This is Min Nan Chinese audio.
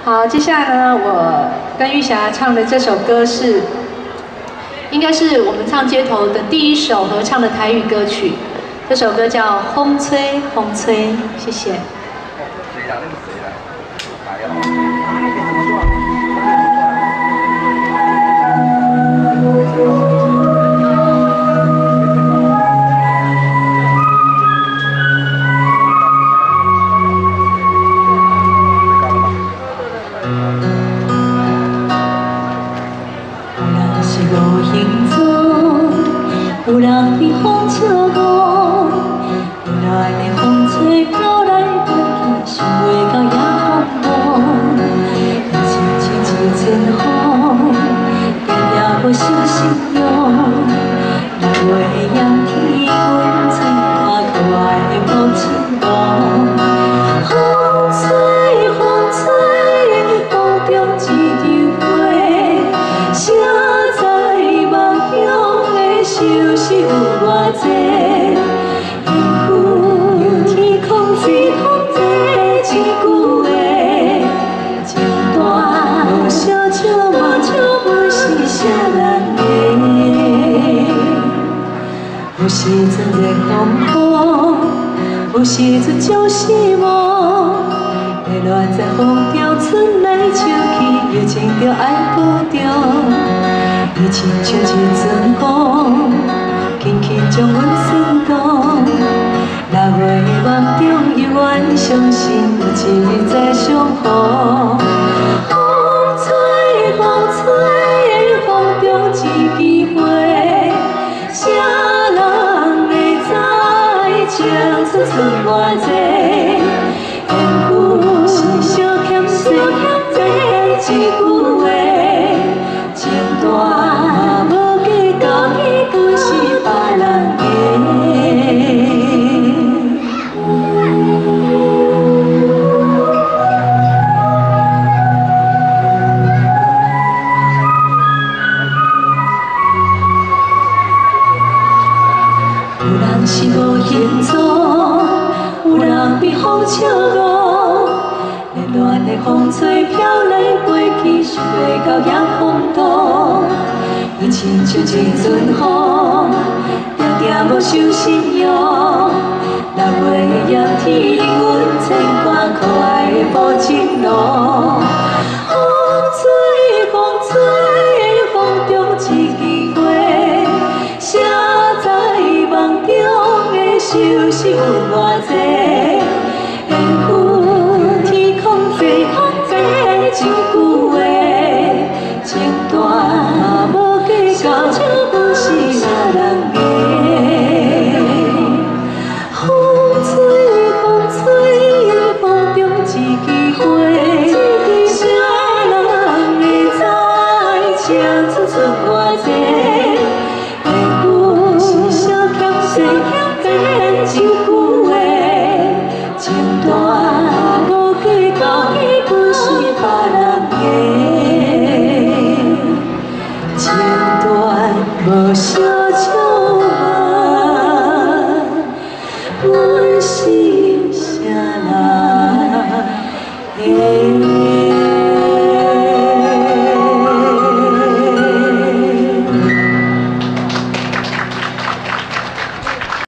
好，接下來呢，我跟玉霞唱的這首歌是，應該是我們唱街頭的第一首合唱的台語歌曲。這首歌叫《風吹風吹》，謝謝。誰啦？那個誰啦？來啊！有人是無形蹤，有人被風笑戇，有人的風吹飄來飄去，想袂到也風雨。伊親像一陣風，定定無守信用。六月的炎天，阮牵掛可愛的母親路。風吹風吹，風中一場花，誰知夢中的相思有偌濟？緣分天空這一句話，情斷無相笑無是啥人的？有時陣熱風雨，有時陣就是無。迷戀在風中，春來秋去，又情著愛保重。伊親像一陣風，輕輕將阮煽動。六月的夢中，猶原相信有一日再相逢。風吹風吹，風中一枝花，誰人會知青春剩偌濟？緣分是小欠債，一句話，情斷無計較，阮是別人的。有人是無形蹤，有人被風笑戇，戀戀的風吹飄來飛去，想袂到也風度。伊親像一陣風，定定無守信用。六月的炎天，阮牽掛可愛的布景路。風吹風吹，風中一枝花，誰知夢中的相思有偌濟？緣分天空這一句話，情斷無計較，阮是啥人的？風吹風吹，風中一枝花，誰人會知青春剩偌濟？緣分是小欠債，一句話，情斷無計較，阮是別人的。情斷無相笑話，阮是啥人的？